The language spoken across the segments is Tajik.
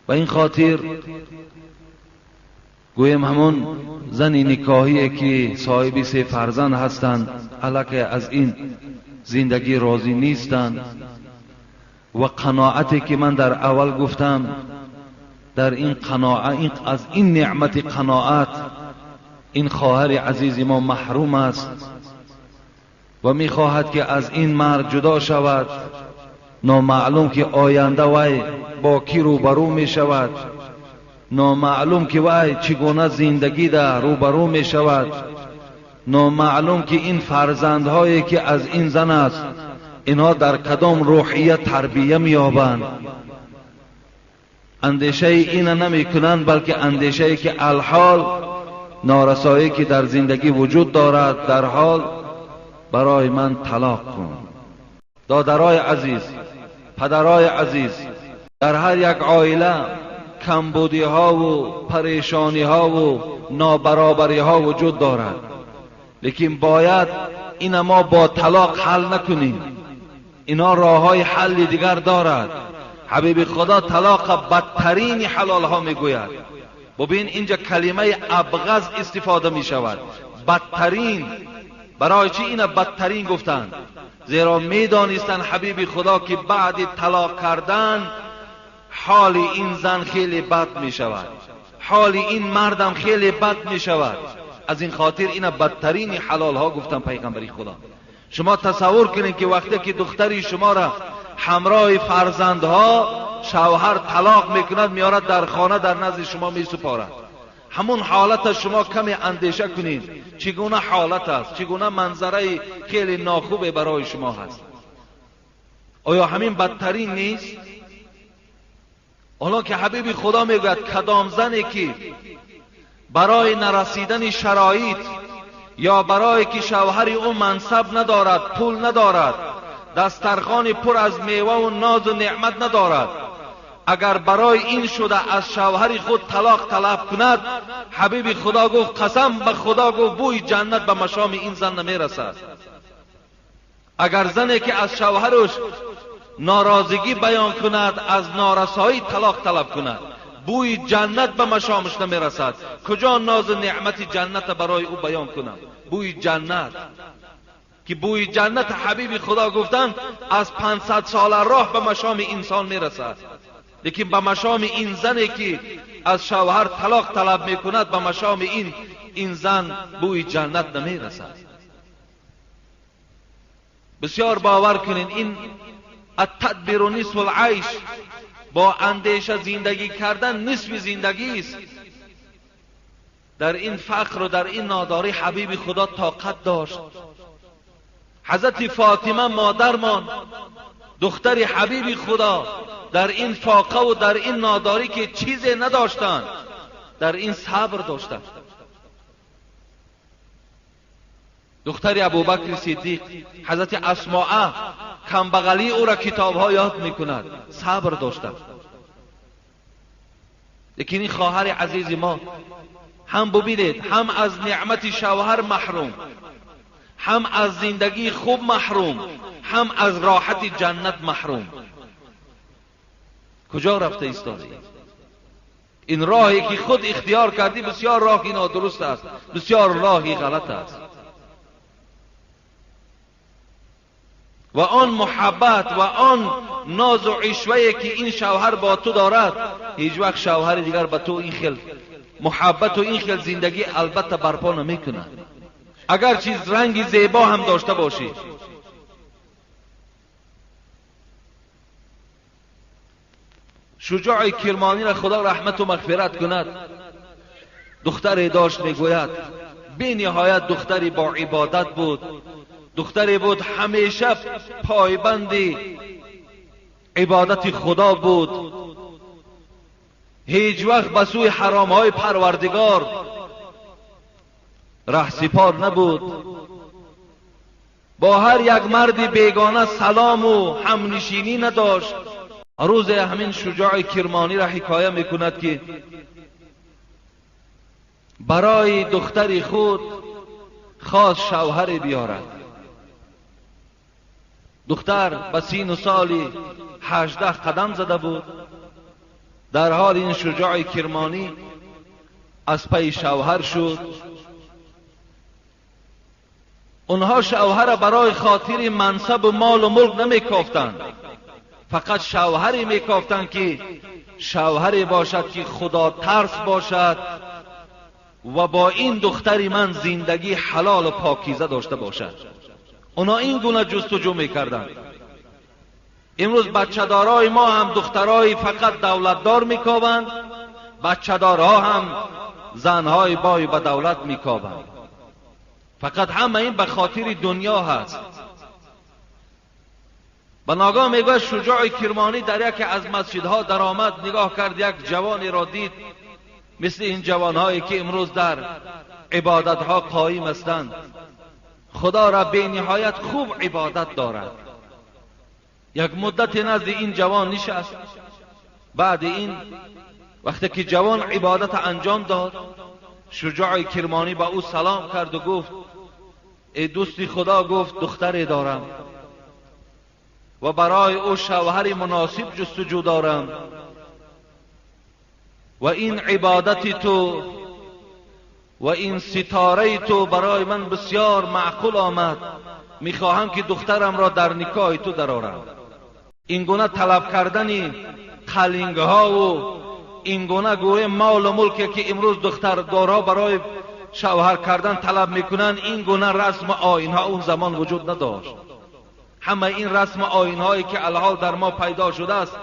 Ба ин хотир гӯем ҳамон зани никоҳие ки соҳиби се фарзанд ҳастанд, аллакай аз ин зиндагӣ розӣ нестанд ва қаноате ки ман дар аввал гуфтам, дар ин қаноат, аз ин неъмати қаноат ин хоҳари азизи мо маҳрум аст ва мехоҳад ки аз ин мард ҷудо шавад. Номаълум ки оянда вай бо кӣ рӯбарӯ мешавад, номаълум ки вай чӣ гуна зиндагӣ дар рӯбарӯ мешавад, номаълум ки ин фарзандҳое ки аз ин зан аст инҳо дар кадом рӯҳия тарбия меёбанд. Андешаи ина намекунанд, балки андешае ки алҳол норасоие ки дар зиндагӣ вуҷуд дорад, дар ҳол барои ман талоқ кун. Додарои азиз, падарои азиз, дар ҳар як оила камбудиҳову парешониҳову нобаробариҳо вуҷуд дорад, лекин бояд ина мо бо талоқ ҳал накунем. Ино роҳҳои ҳалли дигар дорад. Ҳабиби Худо талоқа бадтарини ҳалолҳо мегӯяд. Бубин, инҷа калимаи абғаз истифода мешавад. Бадтарин. Барои чӣ ина бадтарин гуфтанд? Зеро медонистанд ҳабиби Худо ки баъди талоқ кардан ҳоли ин зан хеле бад мешавад, ҳоли ин мардам хеле бад мешавад. Аз ин хотир ина бадтарини ҳалолҳо гуфтанд пайғамбари Худо. Шумо тасаввур кунед ки вақте ки духтари шуморо ҳамроҳи фарзандҳо шавҳар талоқ мекунад, меорад дар хона, дар назди шумо месупорад. Ҳамун ҳолата шумо каме андеша кунед, чӣ гуна ҳолат аст, чӣ гуна манзараи хеле нохубе барои шумо ҳаст. Оё ҳамин бадтарин нест? Ҳоло ки ҳабиби Худо мегӯяд кадом зане ки барои нарасидани шароит ё барое ки шавҳари ӯ мансаб надорад, пул надорад, дастархони пур аз меваву нозу неъмат надорад, агар барои ин шуда аз шавҳари худ талоқ талаб кунад, ҳабиби Худо гуфт, қасам ба Худо гуфт, бӯи ҷаннат ба машоми ин зан намерасад. Агар зане ки аз шавҳараш норозигӣ баён кунад, аз норасоӣ талоқ талаб кунад, бӯи ҷаннат ба машомаш намерасад. Куҷо нозу неъмати ҷанната барои ӯ баён кунам? Бӯи ҷаннат ки бӯи ҷаннат ҳабиби Худо гуфтанд аз 500 сола роҳ ба машоми инсон мерасад, лекин ба машоми ин зане ки аз шавҳар талоқ талаб мекунад, ба машоми ин зан бӯи ҷаннат намерасад. Бисёр бовар кунед, ин аттадбиру нисфу лайш, бо андеша зиндагӣ кардан нисфи зиндагист. Дар ин фақру дар ин нодорӣ ҳабиби Худо тоқат дошт. Ҳазрати Фотима модармон, духтари ҳабиби Худо, дар ин фоқаву дар ин нодорӣ ки чизе надоштанд, дар ин сабр доштанд. Духтари Абубакри Сиддиқ, ҳазрати Асмоа, камбағалии ӯро китобҳо ёд мекунад, сабр доштанд. Лекин ин хоҳари азизи мо ҳам бубинед, ҳам аз неъмати шавҳар маҳрум, ҳам аз зиндагии хуб маҳрум, ҳам аз роҳати ҷаннат маҳрум. Куҷо рафта истодаӣ? Ин роҳе ки худ ихтиёр кардӣ бисёр роҳи нодуруст аст, бисёр роҳи ғалат аст. Ва он муҳаббат ва он нозу ишвае ки ин шавҳар бо ту дорад, ҳеҷ вақт шавҳари дигар ба ту ин хел муҳаббату ин хел зиндагӣ албатта барпо намекунад, агар чиз ранги зебо ҳам дошта бошӣ. Шуҷои Кирмониро Худо раҳмату мағфират кунад, духтаре дошт, мегӯяд бениҳоят духтари бо ибодат буд, духтаре буд ҳамеша пойбанди ибодати Худо буд, ҳеҷ вақт ба сӯи ҳаромҳои Парвардигор раҳсипор набуд. Бо ҳар як марди бегона салому ҳамнишинӣ надошт. Рӯзе ҳамин шуҷои Кирмониро ҳикоя мекунад ки барои духтари худ хост шавҳаре биёрад. Духтар ба сину соли 18 қадам зада буд. در حال این شجاع کرمانی از پی شوهر شد. اونها شوهر برای خاطر منصب و مال و ملک نمیکافتند، فقط شوهری میکافتند که شوهری باشد که خدا ترس باشد و با این دختری من زندگی حلال و پاکیزه داشته باشد. اونا این گونه جستجو میکردند. امروز بچه دارای ما هم دخترای فقط دولتدار میکاوند، بچه دارها هم زنهای بای به دولت میکاوند. فقط همه این به خاطر دنیا هست. به ناگاه میگوید شجاع کرمانی در یکی از مسجدها در آمد، نگاه کرد یک جوانی را دید، مثل این جوانهایی که امروز در عبادتها قایم هستند. خدا را به نهایت خوب عبادت دارد. یک مدت نزد این جوان نشست. بعد این وقتی که جوان عبادت انجام داد، شجاع کرمانی با او سلام کرد و گفت ای دوستی خدا، گفت دختری دارم و برای او شوهر مناسب جستجو دارم و این عبادت تو و این ستاره تو برای من بسیار معقول آمد، میخواهم که دخترم را در نکاح تو درآورم. این گونه طلب کردن قلنگ ها و این گونه گوه مال و ملک که امروز دختردارها برای شوهر کردن طلب میکنن، این گونه رسم آیین ها اون زمان وجود نداشت. همه این رسم آیین هایی که الحال در ما پیدا شده است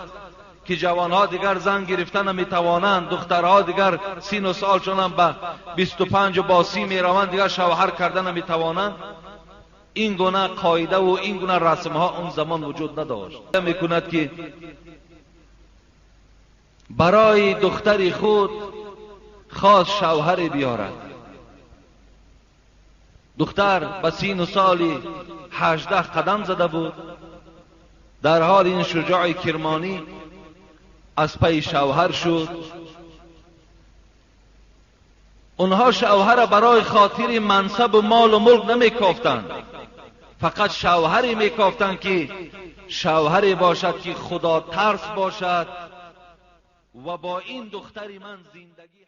که جوانها دیگر زن گرفتن نمیتوانند، دخترها دیگر سین و سالشون هم به 25 و با 30 میروند، دیگر شوهر کردن نمیتوانند. این گونه قاعده و این گونه رسم ها اون زمان وجود نداشت. میکند که برای دختر خود خاص شوهر بیارد. دختر به سین و سال 18 قدم زده بود. در حال این شجاع کرمانی از پی شوهر شد. اونها شوهر برای خاطر منصب و مال و ملک نمیکافتند، فقط شوهری میکافتند که شوهری باشد که خدا ترس باشد و با این دختری من زندگی